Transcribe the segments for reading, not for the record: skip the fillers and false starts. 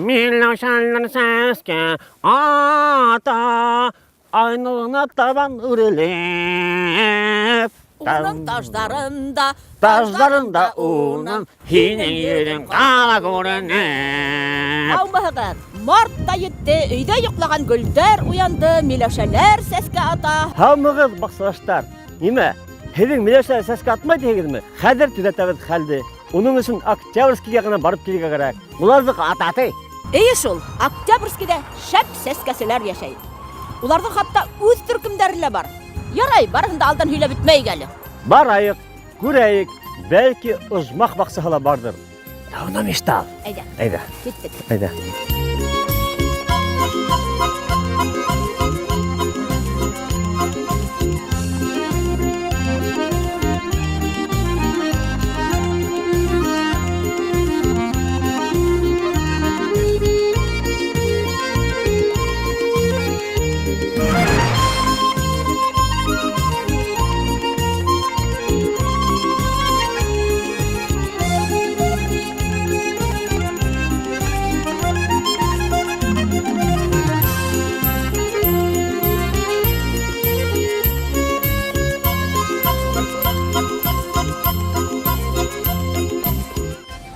Миләүшәләр сәскә ата, Айнурына табан үрелеп. Уның таждарында, Таждарында уның һинең йөҙөң ҡала күренеп. Һаумыһығыҙ! Март та етте, өйҙә йоҡлаған гөлдәр уянды, миләүшәләр сәскә ата. Һаумығыҙ, баҡсалаштар! Нимә, һеҙҙең миләүшәләр сәскә атмай тиһегеҙме? Хәҙер төҙәтәбеҙ хәлде. Уның өсөн Октябрьскийгә генә барып килергә кәрәк. Уларҙыҡы ата ти. Эйе шул, Октябрьскийҙа шәп сәскәселәр йәшәй. Уларҙың хатта үҙ төркөмдәре лә бар. Ярай, барыһын да алдан һөйләп бөтмәйек әле. Барайыҡ, күрәйек, бәлки ожмах баҡсаһы ла барҙыр. Давно мечтал. Әйҙә. Әйҙә. Киттек. Әйҙә.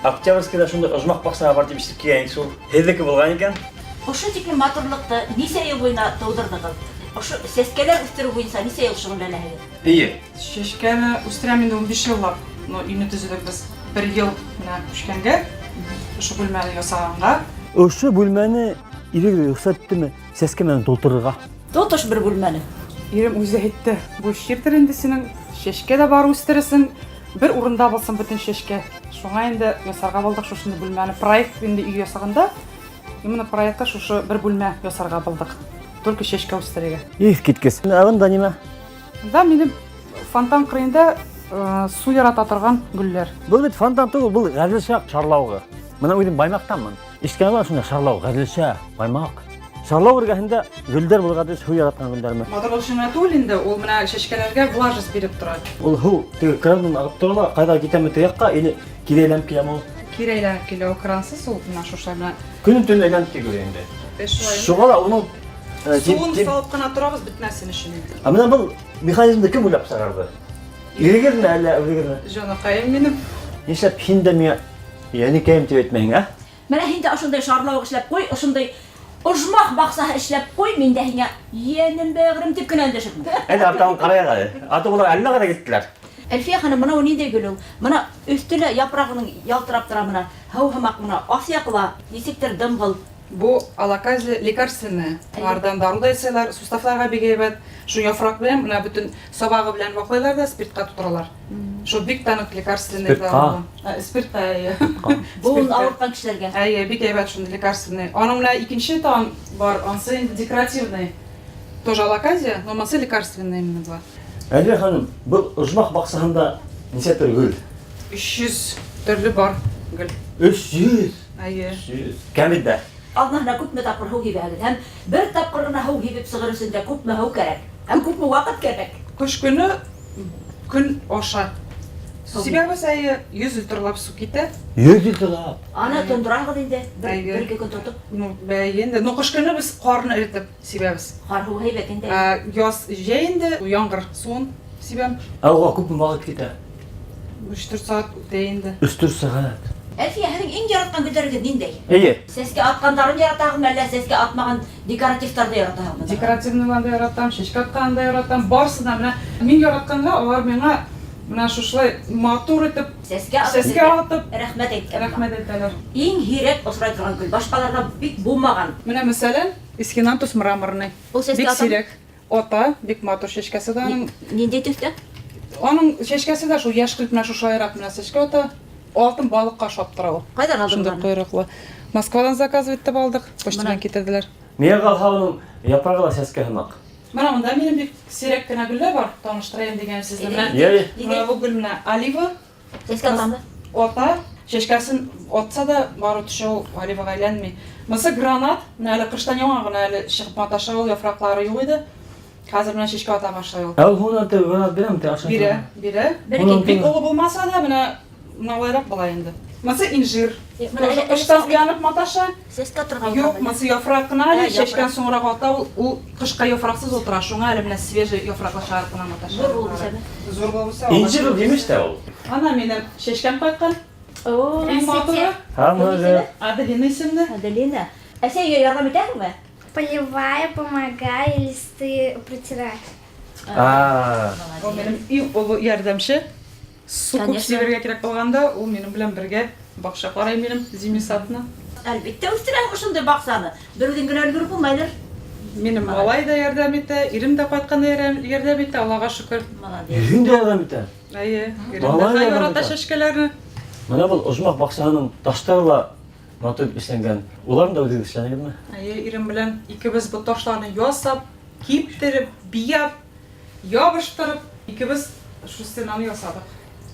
Октябрьскийҙа шундай ожмах баҡсаһы бар тип ишетеп килгән идек шул. Һеҙҙеке булған икән. Ошо тиклем матурлыҡты нисә йыл буйына тыуҙырҙығыҙ? Ошо сәскәләр үҫтереү буйынса нисә йыл шөғөлләнәһегеҙ? Эйе. Чәчкәне үстерәм инде 15 еллап. Но өйне төзедек без бер ел менә күчкәнгә, ошо бүлмәне ясаганга. Ошо бүлмәне ирегеҙ рөхсәт иттеме сәскә менән тултырырға? Тотош бер бүлмәне. Ирем үзе әйтте, бу чирдер инде синең, чәчкә дә бар үстересең, бер урында булсын бөтен чәчкә. Шуңа инде ясарга булдык шушындый бүлмәне. Проект инде өй ясаганда, именно проектта шушы бер бүлмә ясарга булдык. Только чәчкә үстерергә. Иҫ киткес. Ә бында нимә? Монда минем фонтан кырыенда э, су ярата торган гөлләр. Был бит фонтан түгел, был Ғәҙелша шарлауығы. Мына үҙем Баймаҡтанмын. Ишеткән бар шунда шарлау, Ғәҙелша, Баймаҡ. Шарлау эргәһендә гөлдәр булырға тейеш, һыу яратҡан гөлдәрме? Матурлык өчен генә түгел инде, ул менә чәчкәләргә влажность биреп тора. Ул һыу теге крандан ағып тора ла, ҡайҙа китәме теге яҡҡа или кире әйләнеп киләме ул? Кире әйләнеп килә ул крансыз, ул менә шушылай менә. Көнө-төнө әйләнеп килә инде. Э, шулай. Шуға ла уның э, Суын салып кына торабыз бетмәсен өчен инде. Ә менә был механизмды кем уйлап сығарҙы? Ирегеҙме әллә үҙегеҙме? Җаныкаем минем. Нишләп һин дә миңә йәнекәйем тип әйтмәйһең, ә? Менә һин дә ошондай шарлавыҡ эшләп ҡуй, ошондай ожмах баҡсаһы эшләп ҡуй, мин дә һиңә йәнем бәгърем тип кенә өндәшермен. Әйҙә артабан ҡарайыҡ әле. А то улар әллә ҡайҙа киттеләр. Әлфиә ханым, мынау ниндәй гөл ул? Мына өҫтө лә япрағының ялтырап тора мына, һыу һымаҡ мына, аҫ яҡла, нисектер дымғыл. Бу алаказия лекарственная. Аңардан дару да ясыйлар, суставларга бик әйбәт. Шул яфрак белән менә бөтен сабагы белән ваклыйлар да спиртка тутыралар. Шул бик танык лекарственный Спиртка? дару. Ә, Спиртка, әйе. Буын Спиртка. авырткан кешеләргә. Әйе, бик әйбәт шундый лекарственный. Аның менә икенче тагын бар, ансы инде декоративный. Тоже алаказия, но монсы лекарственный именно була. Әлфия ханым, был ожмах баҡсаһында нисә төр гөл? 300 төрле бар гөл. 300. Әйе. 300. Кәмендә. Аҙнаһына күпме тапҡыр һыу һибәһегеҙ һәм бер тапҡыр ғына һыу һибеп сығыр өсөн дә күпме һыу кәрәк һәм күпме ваҡыт кәрәк? Кыш көне көн аша. Су Сибәбез әйе, 100 литрлап су китә. 100 литрлап. Аны тондораһығыҙ инде, бер, Әйе. бер-ике көн тотоп. Ну, бәйе инде. Ну, кыш көне без карны эретеп сибәбез. Ҡар һыуы һәйбәт инде. Ә, яз, җәй инде яңгыр суын сибәм. Ә уға күпме ваҡыт китә? 3-4 сәгать үтә инде. 3-4 сәғәт. Әлфиә, һеҙҙең иң яратҡан гөлдәрегеҙ ниндәй? Эйе. Сәскә атҡандарын яратаһығыҙмы, әллә сәскә атмаған декоративтарҙы яратаһығыҙмы? Декоративныйларын да яратам, чәчкә атканын да яратам. Барысы да менә мин яратканга алар миңа менә шушылай матур итеп сәскә атып, сәскә атып рәхмәт әйткән. рәхмәт әйтәләр. Иң һирәк осрай торған гөл, башҡаларҙа бик булмаған. Менә мәсәлән, Эсхинантус мраморный. Ул сәскә Бик атамы? сирәк. Ата, бик матур чәчкәсе дә аның. Ниндәй төҫтә? Аның чәчкәсе дә шул яшькелт менә шушылайрак менә чәчкә ата. Алтын балыкка ошап тора ул. Ҡайҙан алдың Шундый аны? койрыклы. Москвадан заказывать итеп алдык, почта Менә. белән китерделәр. Миңә ҡалһа уның япрағы ла сәскә һымаҡ. Менә монда минем бик сирәк кенә гөлләр бар, таныштырайым дигән сезне. Менә Йә, менә бу гөл менә олива Сәскә атамы? ата, чәчкәсен атса да бары төшә ул оливага әйләнми. Монысы гранат, менә әле кыштан яңа гына әле чыгып маташа ул, яфраклары юк иде. Хәзер менә чәчкә ата башлый ул. Ә ул һуңынан теге гранат бирәме, теге ашай Бирә, торған? бирә. Бер Унан Бик олы булмаса да, менә мыналайрак була инде. Монысы инжир. Тоже кыштан уянып маташа. Сәскә торган. Юк, монысы яфрак кына әле, чәчкән соңрак ата ул. Ул кышка яфраксыз утыра, шуңа әле менә свежий яфраклар чыгарып кына маташа. Зур булып үсәме? Зур булып үсә. Инжир ул җимеш тә ул. Ана минем чәчкәм кайткан. Иң матуры. Һәм Аделина исемле. Аделина. Ә син өйгә ярдәм итәсеңме? Поливаю, помогаю, листы протираю. Ул минем иң олы ярдәмче. Су күп сибәргә кирәк булганда, ул минем белән бергә бакча карый минем, зимний садны. Әлбиттә үстерәм шушындый бакчаны. Бер үзең генә өлгереп булмайдыр. Минем малай да ярдәм итә, ирем дә кайтканда ярдәм итә, Аллага шөкер. Молодец. Ирең дә ярдәм итә. Әйе, ирем дә ярата чәчкәләрне. Менә был ожмах бакчаһының таштары ла матур итеп эшләнгән. Уларны да үзегез эшләдегезме? Әйе, ирем белән икебез бу ташларны ясап, киптереп, бияп, ябыштырып, икебез шул стенаны ясадык.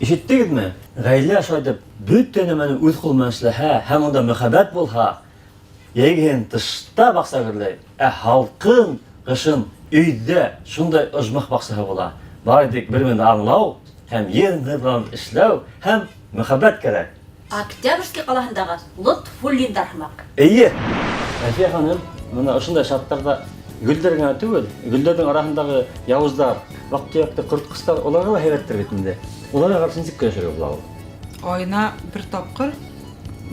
Ишеттегезме? Гаилә шулай итеп бөтен нәмәне үз кулы белән эшләһә һәм анда мөхәббәт булһа, җәйгеһен тышта бакча гөрләй, ә һалкын кышын өйдә шундай ожмах бакчаһы була. Бары тик бер-береңне аңлау һәм ел-ныкланып эшләү һәм мөхәббәт кәрәк. Октябрьский калаһындагы Лотфуллиннар һымак. Әйе! Әлфия ханым, менә ошындай шартларда гөлләр генә түгел, гөлләрнең араһындагы явызлар, вак-төяктә корткычлар, аларга да һәйбәттер бит инде. Уларга каршы ничек көрәшергә була ул? Аена бер тапкыр,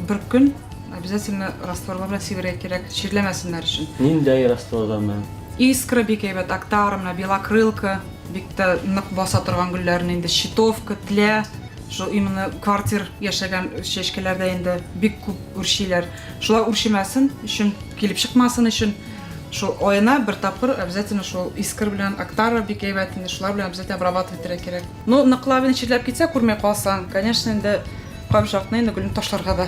бер көн обязательно растворлар белән сибәргә кирәк, чирләмәсеннәр өчен. Ниндәй растворлар белән? Искра бик әйбәт, Актара, менә Белокрылка бик тә нык баса торган гөлләрне инде, Щитовка, Тля, шул именно квартир яшәгән чәчкәләрдә инде бик күп үрчиләр. Шулар үрчемәсен өчен, килеп чыкмасын өчен, шул аена бер тапкыр обязательно шул Искра белән, Актара бик әйбәт инде, шулар белән обязательно обрабатывать итәргә кирәк. Ну, ныклап инде чирләп китсә, күрми калсаң, конечно, инде кайбер чакны инде гөлне ташларга да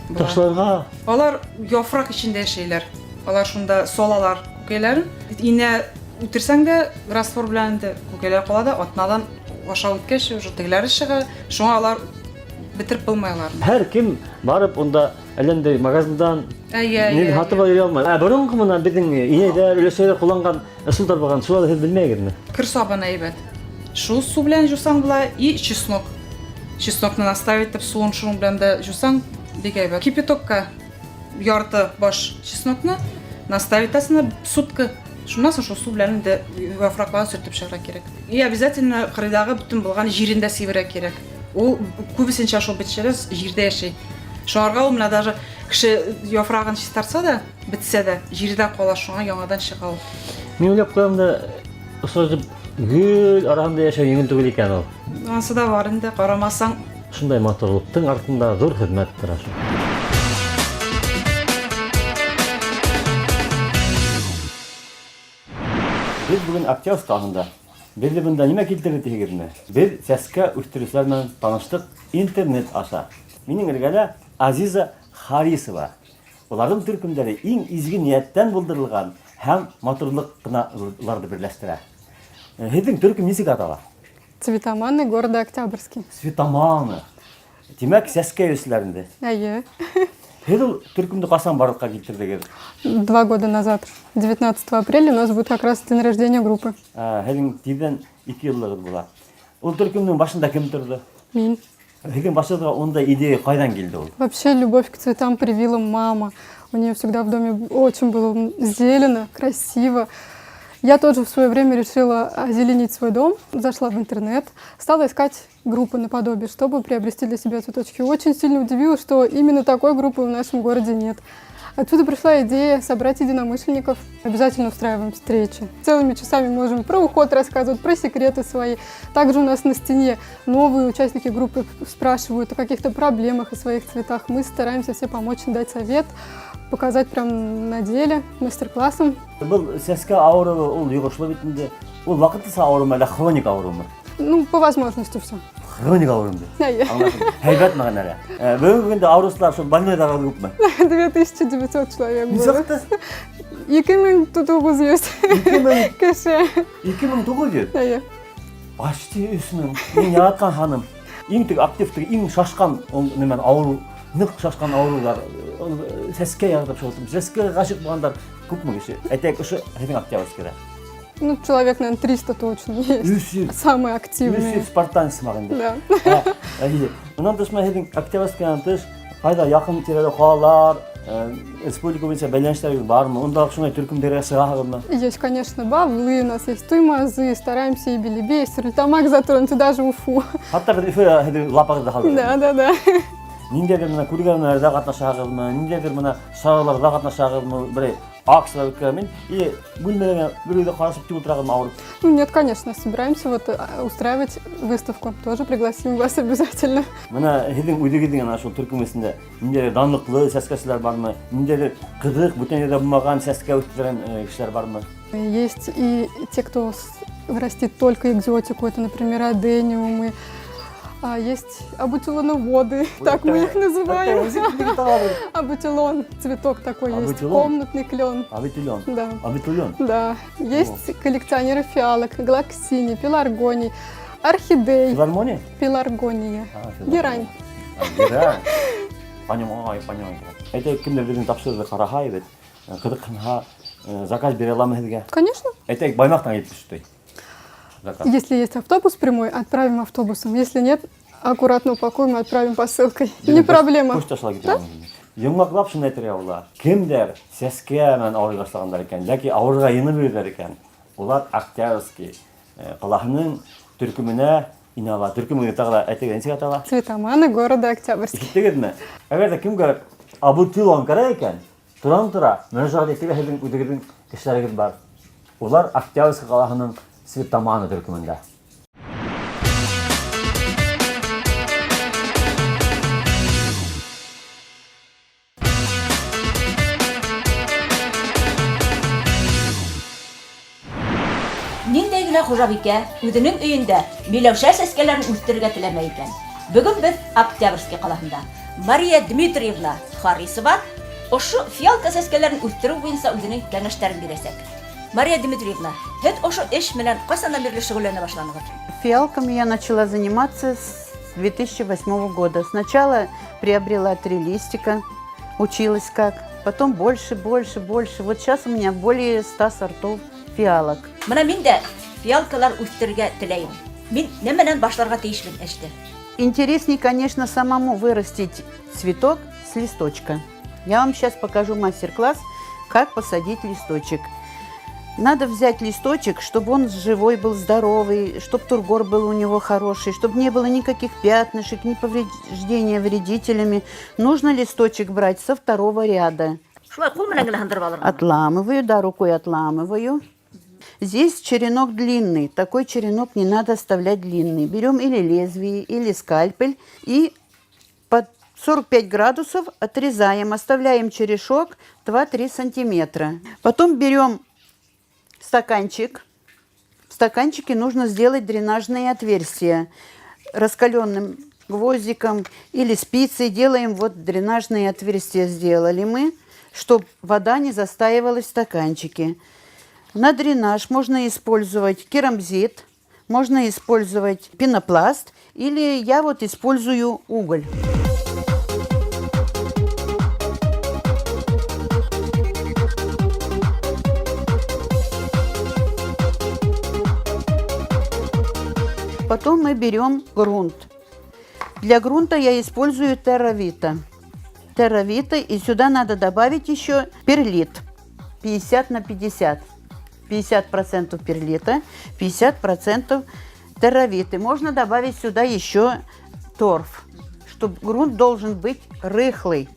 була. Ташларга? Алар яфрак эчендә яшәйләр. Алар шунда салалар күкәйләрен. Инә үтерсәң дә, раствор белән инде күкәйләр кала да, атнадан аша үткәч, уже тегеләре чыга. Шуңа алар бетереп булмый аларны. Һәр кем барып унда әллә нинди магазиндан Әйе, нинди һатып ала йөри алмый. Ә борынгы менә безнең инәйләр, өләсәйләр кулланган ысулдар булган, шуларны һез белмәгезме? Кер сабыны әйбәт. Шул су белән җусаң була и чеснок. Чеснокны наставить итеп суын шуның белән дә җусаң бик әйбәт. Кипятокка ярты баш чеснокны наставить итәсең сутка. Шуннан соң шул су белән инде яфракларын сөртеп чыгарга кирәк. И обязательно кырыйдагы бөтен булган җирен дә сибәргә кирәк. Ул күбесенчә шул бетчәләр җирдә яши. Шуңарга ул менә даже кеше яфрагын чистартса да, бетсә дә, җирдә кала, шуңа яңадан чыга ул. Мин уйлап куям да, шулай итеп гөл арасында яшәү җиңел түгел икән ул. Анысы да бар инде, карамасаң. Шундай матурлыктың артында зур хезмәт тора шул. Без бүген Октябрьск каласында. Безне монда нимә килтерде дисегезме? Без сәскә үстерүчеләр белән таныштык интернет аша. Минем эргәдә Азиза Харисова. Уларның төркемнәре иң изге нияттән булдырылган һәм матурлык кына уларны берләштерә. Һезнең төркем ничек атала? Цветоманы города Октябрьский. Цветоманы. Димәк, сәскә йөрүчеләр инде. Әйе. Һез ул төркемне касан барлыкка китердегез? 2 года назад, 19 апреля, у нас будет как раз день рождения группы. Һезнең тиздән 2 еллыгыз була. Ул төркемнең башында кем торды? Мин. Һезнең башыгызга ундай идея кайдан килде ул? Вообще любовь к цветам привила мама. У нее всегда в доме очень было зелено, красиво. Я тоже в свое время решила озеленить свой дом, зашла в интернет, стала искать группы наподобие, чтобы приобрести для себя цветочки. Очень сильно удивилась, что именно такой группы в нашем городе нет. Отсюда пришла идея собрать единомышленников. Обязательно устраиваем встречи. Целыми часами можем про уход рассказывать, про секреты свои. Также у нас на стене новые участники группы спрашивают о каких-то проблемах и своих цветах. Мы стараемся все помочь, дать совет, показать прям на деле, мастер-классом. Был сәскә авыруы ул йогышлы бит инде. Ул вакытлыча авырумы әллә хроник авырумы? Ну, по возможности все. Хроник авыру инде. Әйе. Аңлашылды. Һәйбәт мәгънәле. Бүгенге көндә авыручылар шул больныйдагы күпме? 2900 человек было. Ничакты? 2900 2000 кеше. 2900. Әйе. Почти 3000. Мин яраткан ханым. Иң теге актив, теге иң шашкан ул нимәне авыру, нык шашкан авырулар, ул сәскә яратып шул. Сәскә гашыйк булгандар күпме кеше? Әйтәйек, ошо һезнең Октябрьскийда. Ну, человек, наверное, 300 точно есть. 300. Самые активные. 300 спартанец һымаҡ инде. Да. Ә, әйе. Унан тыш бына һеҙҙең Октябрьскийҙан тыш ҡайҙа яҡын тирәлә ҡалалар, республика буйынса бәйләнештәрегеҙ бармы? Унда шундай төркөмдәргә сығаһығыҙмы? Есть, конечно, Бавлы, у нас есть Туймазы, стараемся и Белебей, и Стерлитамак затронуть, и даже Уфу. Хатта беҙ Өфөлә һеҙҙең лапағыҙҙы һалдыҡ. Да. Ниндәйҙер бына күргәҙмәләрҙә ҡатнашаһығыҙмы? Ниндәйҙер бына сараларҙа ҡатнашаһығыҙмы? Берәй акциялар үткәрә. Или бүлмәлә бер өйҙә ҡарашып тик ултыраһығыҙмы ауырып? Ну, нет, конечно, собираемся вот устраивать выставку. Тоже пригласим вас обязательно. Бына һеҙҙең үҙегеҙҙең ана шул төркөм эсендә ниндәйҙер данлыҡлы сәскәселәр бармы? Ниндәйҙер ҡыҙыҡ, бүтән ерҙә булмаған сәскә үҫтергән кешеләр бармы? Есть и те, кто растит только экзотику, это, например, адениумы. А есть абутилоноводы, так мы их называем. Абутилон, цветок такой есть, Абутилон? Комнатный клен. Абутилон. Да. Абутилон. Да, есть коллекционеры фиалок, глоксини, пеларгоний, орхидей. Филармония? Пеларгония. А, филармония. Герань. А, герань. Понимаю, понимаю. Әйтәйек, кемдер беҙҙең тапшырыуҙы ҡараһа бит, ҡыҙыҡһынһа, заказ бирә аламы һеҙгә? Конечно. Әйтәйек, Баймаҡтан килеп төштө. Заказ. Если есть автобус прямой, отправим автобусом. Если нет, аккуратно упакуем и отправим посылкой. Не проблема. Почта шулай китә. Йомғаҡлап шуны әйтергә була. Кемдәр сәскә менән ауырый башлағандар икән, йәки ауырырға йыйынып йөрөйҙәр икән, улар Октябрьский ҡалаһының төркөмөнә инә ала. Төркөмөгө тағы ла әйтегеҙ, нисек атала? Цветоманы города Октябрьский. Ишеттегеҙме? Әгәр ҙә кемгә абутилон кәрәк икән, туранан-тура мөрәжәғәт итергә һеҙҙең үҙегеҙҙең кешеләрегеҙ бар. Улар Октябрьский ҡалаһының Цветоманы төркөмөндә. Ниндәй генә хужабикә үҙенең өйөндә миләүшә сәскәләрен үҫтерергә теләмәй икән? Бөгөн беҙ Октябрьский ҡалаһында. Мария Дмитриевна Харисова ошо фиалка сәскәләрен үҫтереү буйынса үҙенең кәңәштәрен бирәсәк. Мария Дмитриевна, һеҙ ошо эш менән ҡасандан бирле шөғөлләнә башланығыҙ? Фиалками я начала заниматься с 2008 года. Сначала приобрела 3 листика, училась как, потом больше, больше, больше. Вот сейчас у меня более 100 сортов фиалок. Бына мин дә фиалкалар үҫтерергә теләйем. Мин нәмәнән башларға тейешмен эште? Интереснее, конечно, самому вырастить цветок с листочка. Я вам щас покажу мастер-класс, как посадить листочек. Надо взять листочек, чтобы он живой был, здоровый, чтоб тургор был у него хороший, чтоб не было никаких пятнышек, ни повреждения вредителями. Нужно листочек брать со второго ряда. Шулай ҡул менән генә һындырып алырға? Отламываю, да, рукой отламываю. Здесь черенок длинный. Такой черенок не надо оставлять длинный. Берем или лезвие, или скальпель и под 45 градусов отрезаем. Оставляем черешок два-три сантиметра. Потом берем стаканчик. В стаканчике нужно сделать дренажные отверстия. Раскаленным гвоздиком или спицей делаем, вот дренажные отверстия сделали мы, чтоб вода не застаивалась в стаканчике. На дренаж можно использовать керамзит, можно использовать пенопласт, или я использую уголь. Потом мы берем грунт. Для грунта я использую терравита. Терравита, и сюда надо добавить еще перлит. 50 на 50. 50% перлита, 50% терравиты. Можно добавить сюда еще торф, чтоб грунт должен быть рыхлый,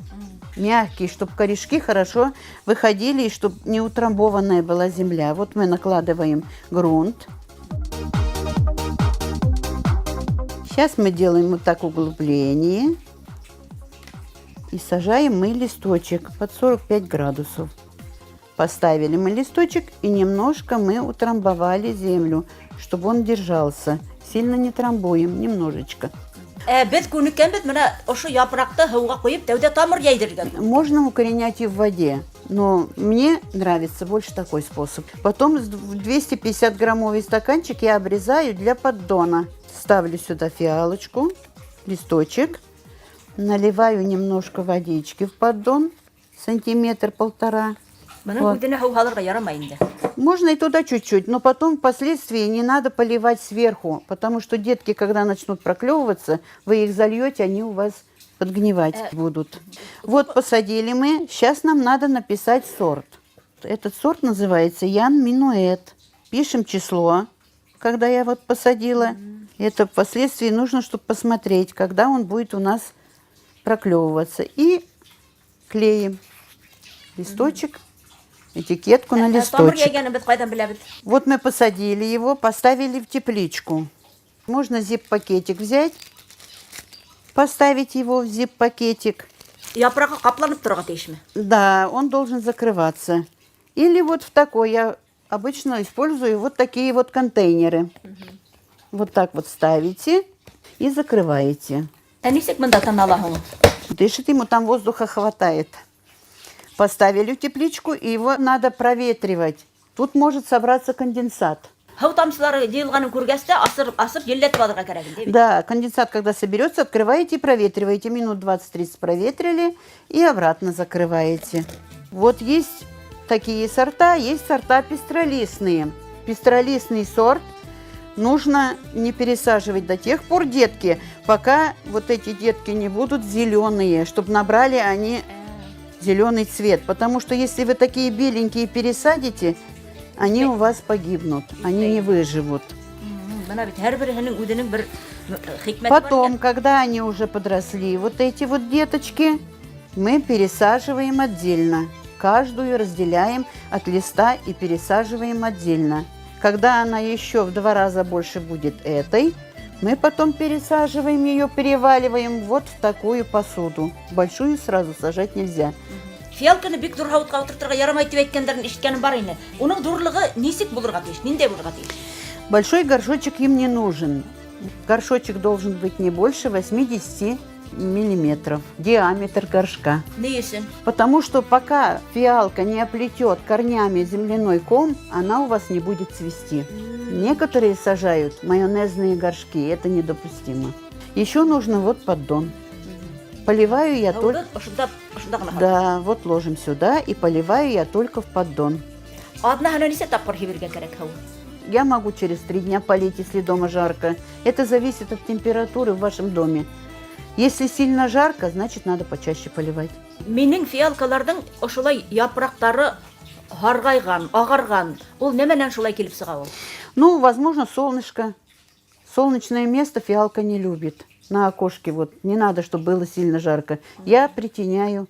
мягкий, чтоб корешки хорошо выходили и чтоб не утрамбованная была земля. Вот мы накладываем грунт. Сейчас мы делаем вот так углубление и сажаем мы листочек под 45 градусов. Поставили мы листочек и немножко мы утрамбовали землю, чтобы он держался. Сильно не трамбуем, немножечко. Беҙ күнеккәнбеҙ, бына ошо япраҡты һыуға ҡуйып, тәүҙә тамыр йәйҙергән. Можно укоренять и в воде, но мне нравится больше такой способ. Потом 250-граммовый стаканчик я обрезаю для поддона. Ставлю сюда фиалочку, листочек, наливаю немножко водички в поддон, сантиметр полтора. Бының үҙенә һыу һалырға ярамай инде. Можно и туда чуть-чуть, но потом впоследствии не надо поливать сверху, потому что детки, когда начнут проклевываться, вы их зальете, они у вас подгнивать будут. Вот посадили мы, сейчас нам надо написать сорт. Этот сорт называется Ян Минуэт. Пишем число, когда я вот посадила. Это впоследствии нужно, чтобы посмотреть, когда он будет у нас проклевываться. И клеим листочек, этикетку на Тамыр листочек. Йәйгәнен беҙ ҡайҙан беләбеҙ? Вот мы посадили его, поставили в тепличку. Можно зип-пакетик взять, поставить его в зип-пакетик. Япрағы ҡапланып торорға тейешме? Да, он должен закрываться. Или вот в такой, я обычно использую вот такие вот контейнеры. Вот так вот ставите и закрываете. Ә нисек бында тын ала һуң? Дышит ему, там воздуха хватает. Поставили в тепличку, и его надо проветривать. Тут может собраться конденсат. Һыу тамсылары йыйылғанын күргәс тә асып, асып елләтеп алырға кәрәк инде. Да, конденсат, когда соберется, открываете и проветриваете. Минут 20-30 проветрили и обратно закрываете. Вот есть такие сорта, есть сорта пестролистные. Пестролистный сорт нужно не пересаживать до тех пор, детки, пока вот эти детки не будут зеленые, чтобы набрали они зеленый цвет. Потому что если вы такие беленькие пересадите, они у вас погибнут, они не выживут. Бына бит һәр береһенең үҙенең бер хикмәте бар Потом, икән. Когда они уже подросли, вот эти вот деточки, мы пересаживаем отдельно. Каждую разделяем от листа и пересаживаем отдельно. Когда она еще в 2 раза больше будет этой, мы потом пересаживаем ее, переваливаем вот в такую посуду. Большую сразу сажать нельзя. Фиалканы бик ҙур һауытҡа ултыртырға ярамай тип әйткәндәрен ишеткәнем бар ине. Уның ҙурлығы нисек булырға тейеш? Ниндәй булырға тейеш? Большой горшочек им не нужен. Горшочек должен быть не больше 80 миллиметров. Диаметр горшка. Ни өсөн? Потому что пока фиалка не оплетет корнями земляной ком, она у вас не будет цвести. Некоторые сажают майонезные горшки, это недопустимо. Еще нужно вот поддон. Поливаю я только... Ошонда, ошонда ғына. Да, вот ложим сюда и поливаю я только в поддон. Аҙнаһына нисә тапҡыр һибергә кәрәк һыу? Я могу через 3 дня полить, если дома жарко. Это зависит от температуры в вашем доме. Если сильно жарко, значит, надо почаще поливать. Минең фиалкаларҙың ошолай япраҡтары һарғайған, ағарған. Ул нәмәнән шулай килеп сыға ул? Ну, возможно, солнышко. Солнечное место фиалка не любит. На окошке вот не надо, чтобы было сильно жарко. Я притеняю.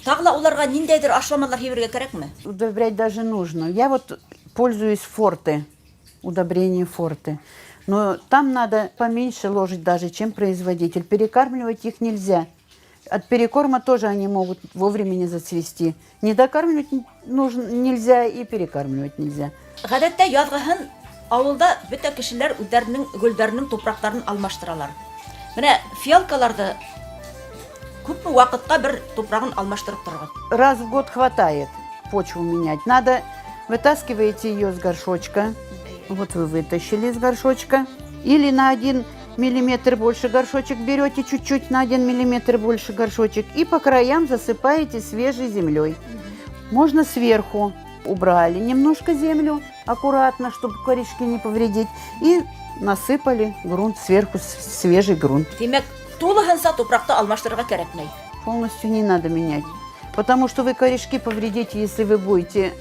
Тағы ла уларға ниндәйҙер ашламалар һибергә кәрәкме? Удобрять даже нужно. Я вот пользуюсь Форте, удобрение Форте. Но там надо поменьше ложить даже, чем производитель. Перекармливать их нельзя. От перекорма тоже они могут вовремя не зацвести. Не докармливать нужно, нельзя и перекармливать нельзя. Ғәҙәттә яҙғыһын ауылда бөтә кешеләр үҙҙәренең гөлдәренең тупраҡтарын алмаштыралар. Бына фиалкаларҙы күпме ваҡытҡа бер тупрағын алмаштырып торорға? Раз в год хватает почву менять. Надо, вытаскиваете ее с горшочка. Вот вы вытащили из горшочка. Или на 1 миллиметр больше горшочек берете, чуть-чуть на 1 миллиметр больше горшочек. И по краям засыпаете свежей землей. Можно сверху убрали немножко землю, аккуратно, чтобы корешки не повредить. И насыпали грунт сверху, свежий грунт. Тимәк, тулыһынса тупраҡты алмаштырырға кәрәкмәй. Полностью не надо менять. Потому что вы корешки повредите, если вы будете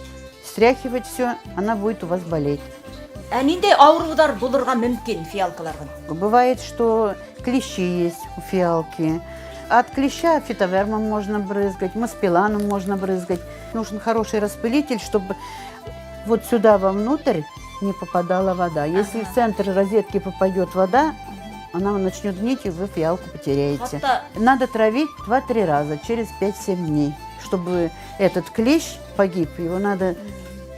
стряхивать все, она будет у вас болеть. Ә ниндәй ауырыуҙар булырға мөмкин фиалкаларҙың? Бывает, что клещи есть у фиалки. От клеща фитовермом можно брызгать, моспиланом можно брызгать. Нужен хороший распылитель, чтобы вот сюда вовнутрь не попадала вода. Если в центр розетки попадет вода, она начнет гнить, и вы фиалку потеряете. Хатта Надо травить 2-3 раза через 5-7 дней, чтобы этот клещ погиб. Его надо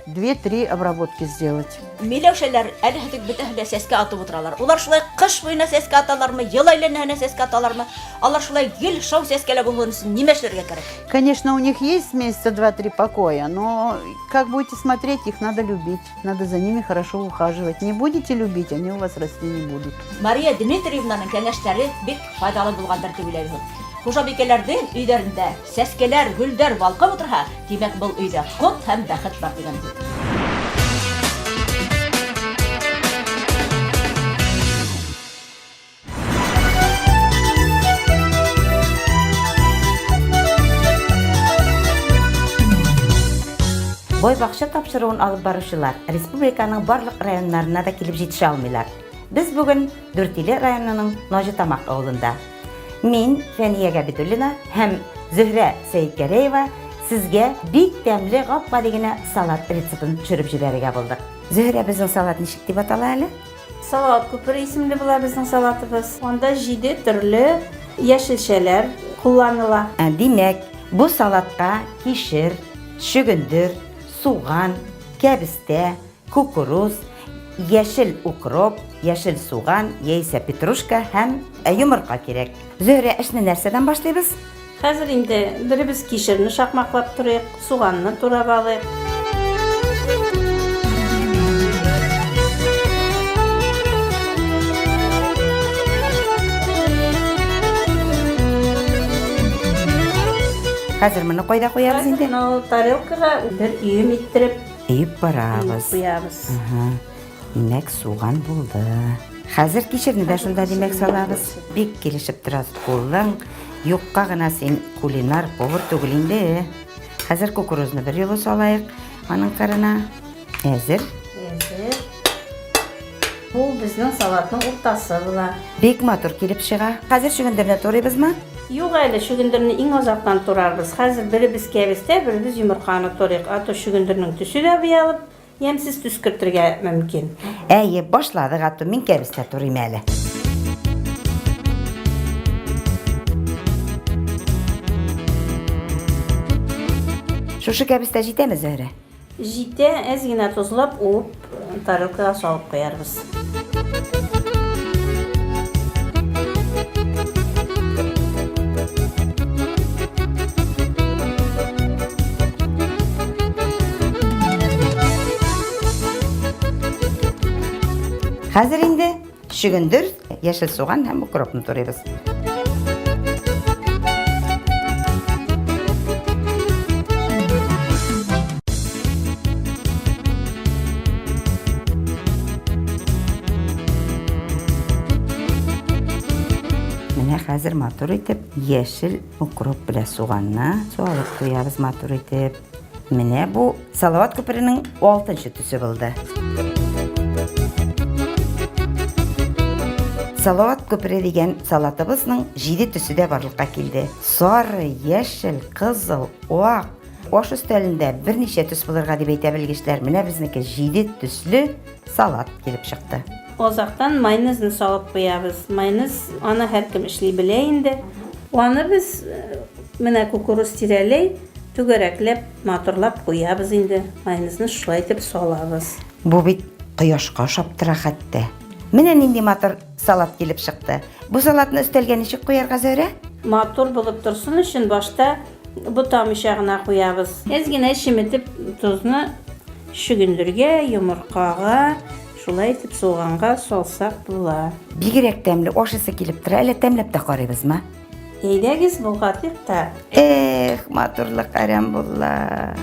2-3 обработки сделать. Миләүшәләр әле хәтта бөтәһе лә сәскә атып ултыралар. Улар шулай ҡыш буйына сәскә аталармы, йыл әйләнәһенә сәскә аталармы? Алар шулай гел шау сәскәлә булһын өсөн нимә эшләргә кәрәк? Конечно, у них есть месяца 2-3 покоя, но как будете смотреть, их надо любить, надо за ними хорошо ухаживать. Не будете любить, они у вас расти не будут. Мария Дмитриевнаның кәңәштәре бик файҙалы булғандыр тип уйлайбыҙ. Хужабикәләрҙең өйҙәрендә сәскәләр, гөлдәр балҡып ултырһа, тимәк, был өйҙә ҡот һәм бәхет бар тигән һүҙ. Бай бакча тапшыруын алып баручылар республиканың барлык районнарына да килеп җитешә алмыйлар. Без бүген Дүртөйле районының Наҗытамак авылында. Мин, Фәния Габидуллина һәм Зөһрә Сәетгәрәева сезгә бик тәмле гап-гади генә салат рецептын төшереп җибәрергә булдык. Зөһрә, безнең салат ничек дип атала әле? Салават күпере исемле була безнең салатыбыз. Анда җиде төрле яшелчәләр кулланыла. Димәк, бу салатка кишер, чөгендер, суган, кәбестә, кукуруз, яшел укроп, яшел суган яисә петрушка һәм йомырка кирәк. Зөһрә, эшне нәрсәдән башлыйбыз? Хәзер инде беребез кишерне шакмаклап турыйк, суганны турап алыйк. Хәзер моны кайда куябыз инде? Хәзер моны тарелкага бер өем иттереп өеп барабыз. Куябыз. Димәк, суган булды. Хәзер кишерне дә шунда димәк салабыз. Бик килешеп тора кулың. Юкка гына син кулинар повар түгел инде. Хәзер кукурузны бер юлы салайык аның кырына. Әзер. Әзер. Бу безнең салатның уртасы була. Бик матур килеп чыга. Хәзер чөгендерне турыйбызмы? Юк әле, чөгендерне иң азактан турарбыз. Хәзер беребез кәбестә, беребез йомырканы турыйк. А то чөгендернең төсе дә буялып, Ямьсез төс кертергә мөмкин. Әйе, башладык, ату мин кәбестә турыйм әле. Шушы кәбестә җитәме, Зөһрә? Җитә, әз генә тозлап, уып, тарелкага салып куярбыз. Хәзер инде чөгендер, яшел суган һәм укропны турыйбыз. Менә хәзер матур итеп яшел Укроп белән суганны салып куябыз матур итеп. Менә бу Салават күперенең алтынчы төсе булды. Салават күпере дигән салатыбызның җиде төсе дә барлыкка килде. Сары, яшел, кызыл, ак. Аш өстәлендә берничә төс булырга дип әйтә белгечләр. Менә безнеке җиде төсле салат килеп чыкты. Азактан майонезны салып куябыз. Майонез, аны һәркем эшли белә инде. Аны без менә кукуруз тирәләй түгәрәкләп, матурлап куябыз инде. Майонезны шулай итеп салабыз. Бу бит кояшка ошап тора хәтта. Менә нинди матур салат килеп чыкты. Бу салатны өстәлгә ничек куярга, Зөһрә? Матур булып торсын өчен башта бутамыйча гына куябыз. Әз генә чеметеп тозны Чөгендергә, йомыркага, шулай итеп суганга салсак була. Бигрәк тәмле, ашыйсы килеп тора. Әллә тәмләп тә карыйбызмы? Әйдәгез, болгатыйк та. Эх, матурлык әрәм булла.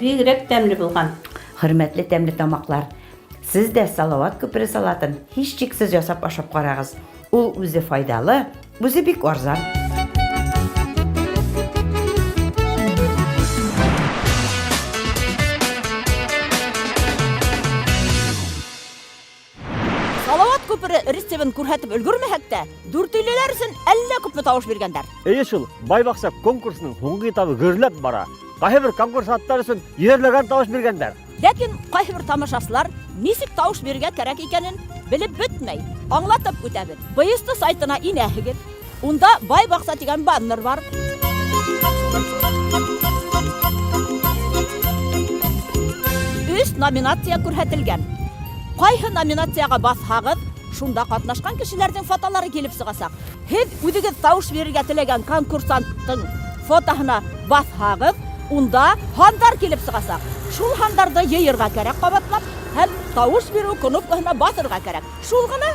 Бигрәк тәмле булган. Хөрмәтле тәмле тамаклар, сез дә Салават күпере салатын һичшиксез ясап ашап карагыз. Ул үзе файдалы, үзе бик арзан. Салават күпере рецебын күрһәтеп өлгермәһәк тә, дүртөйлеләр өчен әллә күпме тавыш биргәннәр. Әйе шул, Бай бакча конкурсының һуңгы этабы гөрләп бара. Кайбер конкурсантлар өчен йөзләгән тавыш биргәннәр. Ләкин кайбер тамашачылар ничек тавыш бирергә кәрәк икәнен белеп бетмәй. Аңлатып үтәбез. БСТ сайтына инәһегез. Унда Бай бакча дигән баннер бар. Өч номинация күрһәтелгән. Кайһы номинациягә басһагыз, шунда катнашкан кешеләрнең фотолары килеп чыгачак. Һез үзегез тавыш бирергә теләгән конкурсантның фотоһына басһагыз, унда һандар килеп чыгачак. Шул һандарны йыерга кәрәк кабатлап һәм тавыш бирү кнопкаһына басырга кәрәк. Шул гына.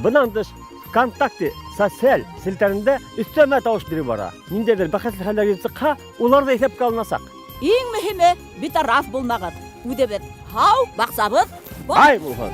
Быннан тыш, ВКонтакте социаль челтәрендә өстәмә тавыш бирү бара. Ниндәйдер бәхәсле хәлләр килеп чыкса, улар да исәпкә алыначак. Иң мөһиме, битараф булмагыз. Үҙебеҙ һау, баҡсабыҙ бай булһын.